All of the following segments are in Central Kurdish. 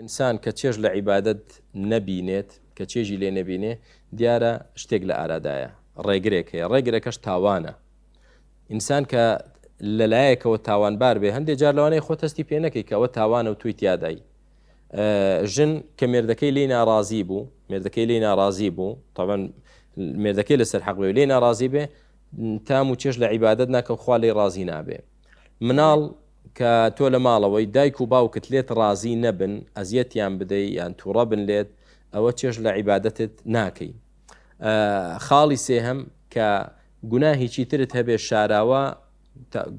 ئینسان کە چێژ لە عیبادەت نەبینێت، کە چێژی لێ نەبینێ، دیارە شتێک لە ئارادایە، ڕێگرێک هەیە، ڕێگرەکەش تاوانە. ئینسان کە لەلایەکەوە تاوانبار بێ، هەندێک جار لەوانەیە خۆت هەستی پێ نەکەی کە ئەوە تاوانە و توی تیادای. ژن کە مێردەکەی لێی ناڕازی بوو، مێردەکەی لێی ناڕازی بوو، تاوان مێردەکەی لەسەر حەق بێ و لێی ناڕازی بێ، تام و چێژ لە عیبادەت ناکە و خوا لێی ڕازی نابێ. مناڵ کە تۆ لە ماڵەوەی دایک و باوکت لێت ڕازی نەبن ئەزیەتیان بدەی یان توڕە بن لێت ئەوە چێژ لە عیبادەتت ناکەی. خاڵی سێهەم کە گوناهی چیترت هەبێ شاراوە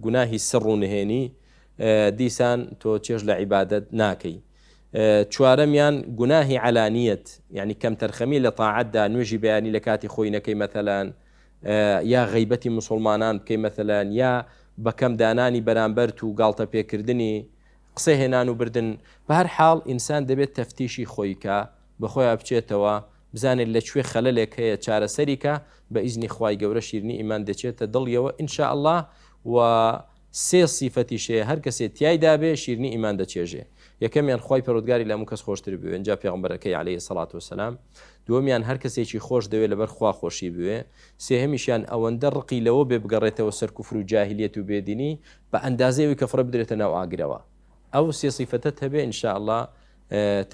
گوناهی سڕ و نهێنی دیسان تۆ چێژ لە عیبادەت ناکەی. چوارەمیان گوناهی عەلانیەت یعنی کەمتەرخەمی لە تاعەتدا نوێژی بەیانی لە کاتی خۆی نەکەی مەتەلەن یا غەیبەتی موسوڵمانان بکەی مەسەلەن یا بە کەم دانانی بەرامبەرت و گاڵتە پێکردنی قسە هێنان و بردن بە هەر حاڵ ئینسان دەبێت تەفتیشی خۆی کا بە خۆیا بچێتەوە بزانێت لە کوێ خەلەلێک هەیە چارەسەری کا بە ئیزنی خوای گەورە شیرنی ئیمان دەچێتە دڵیەوە ان شاء اللە و سێ سیفەتیش هەیە هەر کەسێ تیایدا بێ شیرنی ئیمان دەچێژێ یەکەمیان خوای پەروەردگاری لە هەموو کەس خۆشتر بوێ ئینجا پێغەمبەرەکەی علیە سەڵات وسلام دووەمیان هەر کەسێکی خۆش دەوێ لەبەر خوا خۆشی بوێ سێهەمیشیان ئەوەندە ڕقی لەوە بێ بگەڕێتەوە سەر کوفر و جاهلیەت و بێدینی بە ئەندازەی ئەوی کە فڕێ بدرێتە ناو ئاگرەوە ئەو سێ سیفەتەت هەبێ ان شاء اللە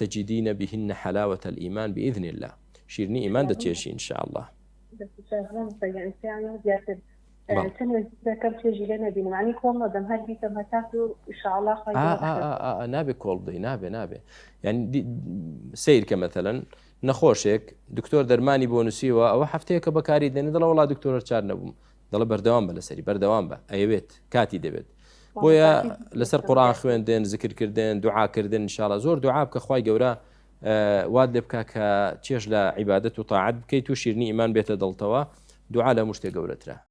تجدین بهن حلاوة الایمان باذن اللە شیرنی ئیمان دەچێژی ان شاء اللە. دەکەم چێژی لێ نەبینم عنی کۆڵ نەدەم هەر بیکەم هەتاکو ئیشاڵا خی نابێ کۆڵ بدەی نابێ نابێ یعنی سیر کە مەتەلەن نەخۆشێک دکتۆر دەرمانی بۆ نووسیوە ئەوە هەفتەیەکە بەکاری دێنێ دەڵێ وڵا دکتۆرە چار نەبووم دەڵێ بەردەوام بە لەسەری بەردەوام بە ئەیەوێت کاتی دەبێت بۆیە لەسەر قورآن خوێندن زکرکردن دوعاکردن انشاءاللە زۆر دوعا بکە خوای گەورە وات لێ بکە کە چێژ لە عیبادەت و تاعەت بکەیت و شیرنی ئیمان بێتە دڵتەوە دوعا لە هەموو شتێک گەورەترە.